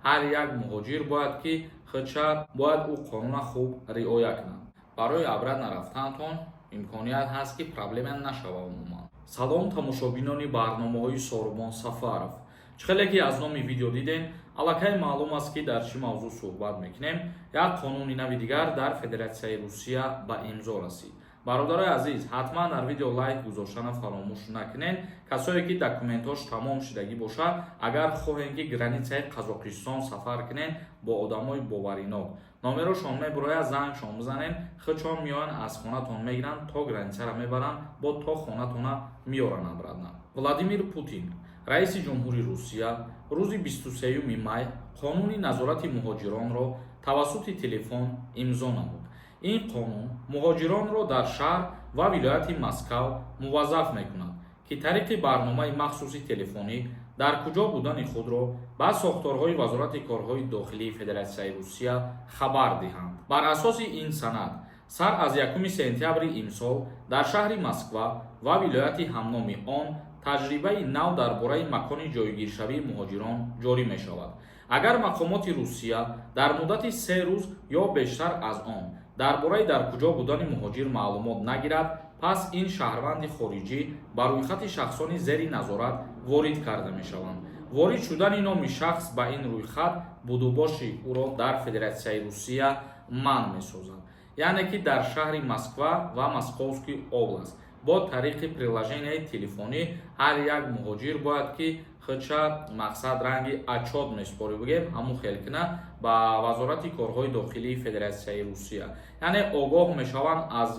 Ҳар як муҳоҷир бояд ки худша бояд ӯ қонуна хуб риоя кунад. Барои обратно рафтанатон имконият ҳаст, ки проблема нашава умуман. Салом, тамошобинони барномаҳои Сорубон Сафаров. Чӣ хеле ки аз номи видео дидем, аллакай маълум аст, ки дар чӣ мавзӯъ суҳбат мекунем. Як қонуни нави дигар дар Федератсияи Русия ба имзо расид. Бародарои азиз, ҳатман дар видео лайк гузоштана фаромӯш накунед. Касое ки документҳош тамом шудагӣ бошад, агар хоҳем, ки границаи Қазоқистон сафар кунед, бо одамои боваринок номерошон мебурояд, зангшон бизанед, худшон меоянд, аз хонатон мегиранд, то границара мебаранд, бо то хонатона меоранд обратно. Владимир Путин, раиси ҷумҳури Русия, рӯзи 23 май қонуни назорати муҳоҷиронро тавассути телефон имзо намуд. Ин қонун муҳоҷиронро дар шаҳр ва вилояти Москав муваззаф мекунад, ки тариқи барномаи махсуси телефонӣ дар куҷо будани худро ба сохторҳои Вазорати корҳои дохилии Федератсияи Русия хабар диҳанд. Бар асоси ин санад, сар аз 1 сентябри имсол дар шаҳри Москва ва вилояти ҳамноми он таҷрибаи нав дар бораи макони ҷойгиршавии муҳоҷирон ҷорӣ мешавад. Агар мақомоти Русия дар муддати 3 рӯз ё бештар аз он дар бораи дар куҷо будани муҳоҷир маълумот нагирад, пас ин шаҳрванди хориҷӣ ба рӯйхати шахсони зери назорат ворид карда мешаванд. Ворид шудани номи шахс ба ин рӯйхат будубоши ӯро дар Федератсияи Русия манъ месозад. Яъне ки дар шаҳри Москва ва Московский область бо тариқи приложенияи телефонӣ ҳар як муҳоҷир бояд ки худша, мақсад, ранги отчёт месупорӣ, бигем, ҳамун хел кина ба Вазорати корҳои дохилии Федератсияи Русия. Яъне огоҳ мешаванд аз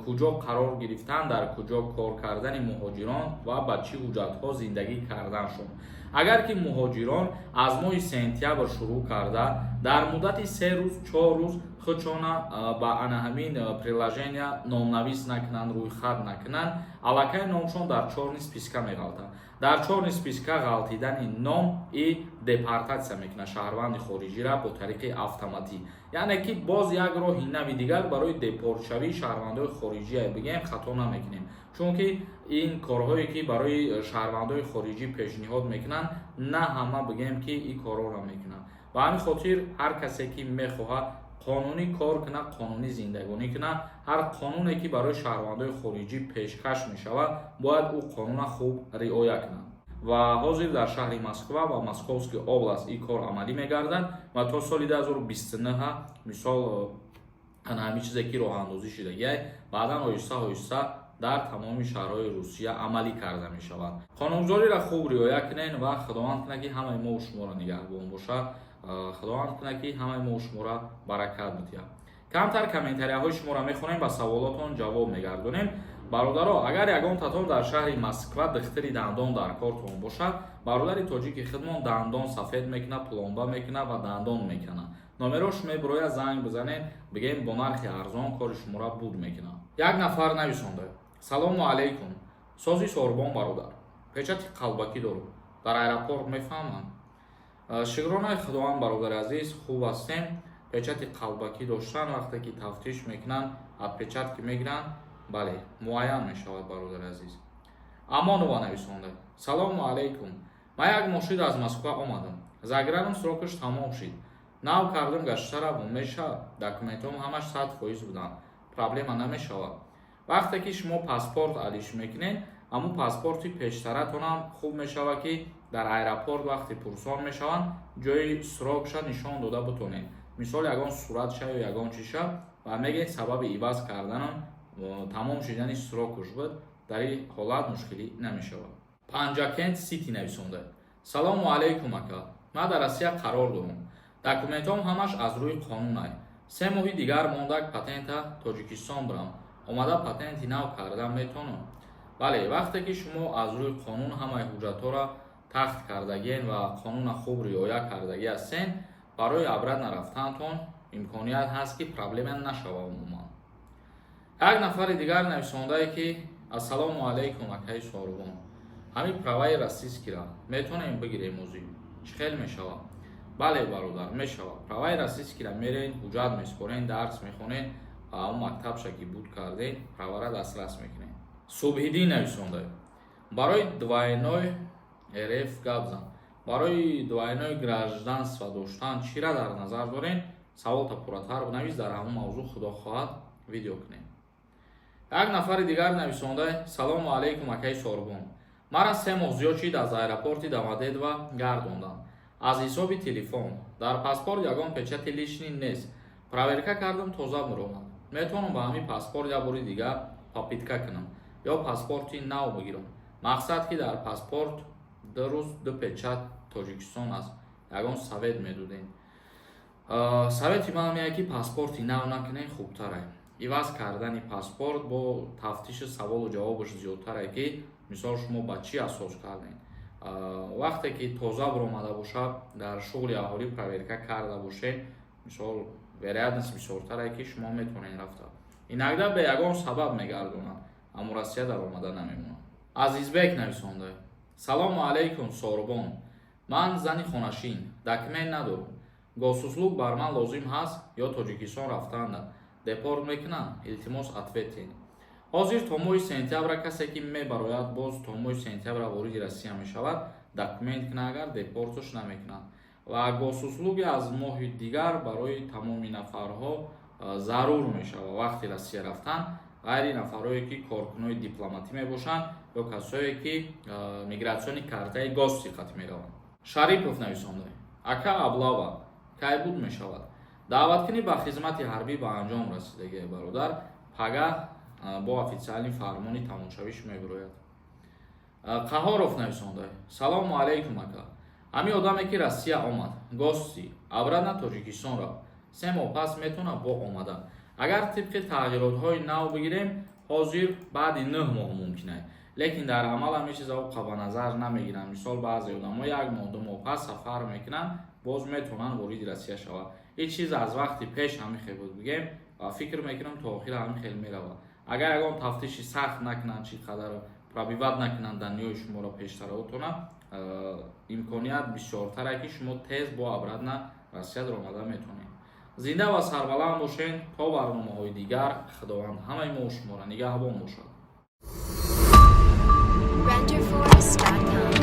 куҷо қарор гирифтан, дар куҷо кор кардани муҳоҷирон ва ба чӣ ҳуҷҷатҳо зиндагӣ карданшон. Агар ки муҳоҷирон аз моҳи сентябр шурӯъ карда дар муддати 3 рӯз, 4 рӯз худшона ба ана ҳамин приложения номнавис накунанд, рӯйхат накунанд, аллакай номшон дар чёрный списка меғалтад. Дар чёрный списка ғалтидани ном и депортатсия мекунад шаҳрванди хориҷира бо тариқи автоматӣ. Яъне ки боз як роҳи нави дигар барои депортшавии шаҳрвандои хориҷия, бигем, хато намекунем, чунки ин корҳое ки барои шаҳрвандои хориҷӣ пешниҳод мекунанд, на ҳама, бигем, ки ин корҳоро мекунанд. Ба ҳамин хотир ҳар касе ки мехоҳад қонунӣ кор кунад, қонунӣ зиндагонӣ кунад, ҳар қонуне ки барои шаҳрвандои хориҷӣ пешкаш мешавад, бояд ӯ қонуна хуб риоя кунад. Ва ҳозир дар шаҳри Москва ва Московский область ин кор амалӣ мегардад ва то соли 2029, мисол, ана ҳамин чизе ки роҳандозӣ шудагиай, баъдан оҳиста оҳиста дар тамоми шаҳрҳои Русия амалӣ карда мешавад. Қонунгузориро хуб риоя кунед ва Худованд кунад, ки ҳамаи мо шуморо нигаҳбон бошад. Худованд кунад, ки ҳамаи мо шуморо баракат бидиҳад. Камтар комментарияҳои шуморо мехонем, ба саволотон ҷавоб мегардонем. Бародаро, агар ягон татон дар шаҳри Москва духтури дандон дар кортон бошад, бародари тоҷики худмон дандон сафед мекунад, пломба мекунад ва дандон мекунад. Номерош мебирояд, занг бизанед, бигем, бо нархи арзон кори шуморо буд мекунад. Як нафар нависонда: «Салому алайкум, сози Сорбон бародар, печати қалбакӣ дорум, дар аэропорт мефаҳманд?» Шукронаи Худованд, бародари азиз, хуб ҳастем. Печати қалбакӣ доштан, вақте ки тафтиш мекунанд, отпечатки мегиранд, бале, муайян мешавад, бародари азиз. Амонова нависонда: «Салому алайкум, ман як моҳ шуд аз Москва омадам, заграном срокаш тамом шид, нав кардам, гашта равон мешавад? Документҳом ҳамаш 100% буданд, проблема намешавад?» Вақте ки шумо паспорт алиш мекунед, ҳамун паспорти пештаратонам хуб мешавад, ки дар аэропорт вақте пурсон мешаванд, ҷои срокша нишон дода бутонед. Мисол, ягон суратша ё ягон чиша, ва мегӯед, сабаби иваз карданам тамом шудани срокуш буд. Дар ин ҳолат мушкилӣ намешавад. Панҷакент Сити нависонда: «Салому алайкум, ака, ман дар Россия қарор дорам, документҳом ҳамаш аз рӯи қонунай. 3 моҳи дигар мондак патента Тоҷикистон бирам, омада патенти нав карда метавонам?» Бале, вақте ки шумо аз рӯи қонун ҳамаи ҳуҷҷатҳоро тахт кардагиен ва қонуна хуб риоя кардагӣ ҳастен, барои обратно рафтанатон имконият ҳаст, ки проблема нашава умуман. Як нафари дигар нависондае, ки: «Ассалому алайкум, акаи Сорубон, ҳамин праваи российскира метавонем бигирем, озӣ чӣ хел мешавад?» Бале, бародар, мешавад. Праваи российскира мерен, ҳуҷҷат месупорен, дарс мехонен ва ҳамон мактабша ки буд карден, правара дастрас мекунем. Субҳиддин нависонда: «Барои двойной РФ гап зан, бародар. Барои двойное гражданство доштан чира дар назар дорем? Саволта пурратар бинавис, дар ҳамон мавзӯъ, худо хоҳад, видео кунем. Як нафари дигар нависонда: «Салому алайкум, акаи Сорбон. Мара 3 моҳ зиёд шид, аз аэропорти Домодедово гардонданд аз ҳисоби телефон. Дар паспорт ягон печати лишний нест, проверка кардам, тоза муромад. Метавонам ба ҳамин паспорт як бори дигар попытка кунам ё паспорти нав бигирам? Мақсад, ки дар паспорт 2 рӯз ду печать Тоҷикистон аст. Ягон совет медодем?» Совети ман меяд, ки паспорти нав накунем, хубтарае. Иваз кардани паспорт бо тафтиши саволу ҷавобаш зиёдтаре, ки мисол шумо ба чӣ асос кардем. Вақте ки тоза баромада бошад, дар шуғли аҳолӣ проверка карда бошед, мисол, вероятность бисёртаре, ки шумо метавонед рафта. Иногда бе ягон сабаб мегардонад, аммо Россия даромада намемонад. Азизбек нависонда: «Салому алайкум, Сорбон. Ман зани хонашин, документ надорам. Госуслуг бар ман лозим ҳаст ё Тоҷикистон рафтаанда депорт мекунанд? Илтимос, ответьте». Ҳозир то моҳи сентябра касе ки мебарояд, боз то моҳи сентябра вориди Россия мешавад, документ кунад агар, депорташ намекунанд. Ва госуслуги аз моҳи дигар барои тамоми нафарҳо зарур мешавад вақти Россия рафтан, ғайри нафарҳое ки коркунои дипломатӣ мебошанд ё касое ки миграционный картаи гости қатӣ мераванд. Шарипов нависонда: «Ака, облава кай буд мешавад? Даъваткунӣ ба хизмати ҳарбӣ ба анҷом расидагӣ, бародар. Пагаҳ бо официальный фармони тамомшавиш мебирояд». Қаҳоров нависонда: «Салому алайкум, ака. Ҳамин одаме ки Россия омад, гости, обратно Тоҷикистон рафт, 3 моҳ пас метавонад бо омада?» Агар тибқи тағйиротҳои нав бигирем, ҳозир баъди 9 моҳ мумкин аст, лекин дар амал ҳамин чиза ба назар намегиранд. Мисол, баъзе одамо як моҳ, 2 моҳ пас сафар мекунанд, боз метавонанд вориди Россия шаванд. Ин чиз аз вақти пеш ҳамин хел буд бигем ва фикр мекунам, то охира ҳамин хел меравад, агар ягон тафтиши сахт накунанд, чӣ қадар пробивать накунанд данныеи шуморо пештараотона. Имконият бисёртаре, ки шумо тез бо обратно Россия даромада метавонед. Зинда ва сарбаланд бошед то барномаҳои дигар. Худованд ҳамаи мо шуморо нигаҳбон бошад. Renderforest.com.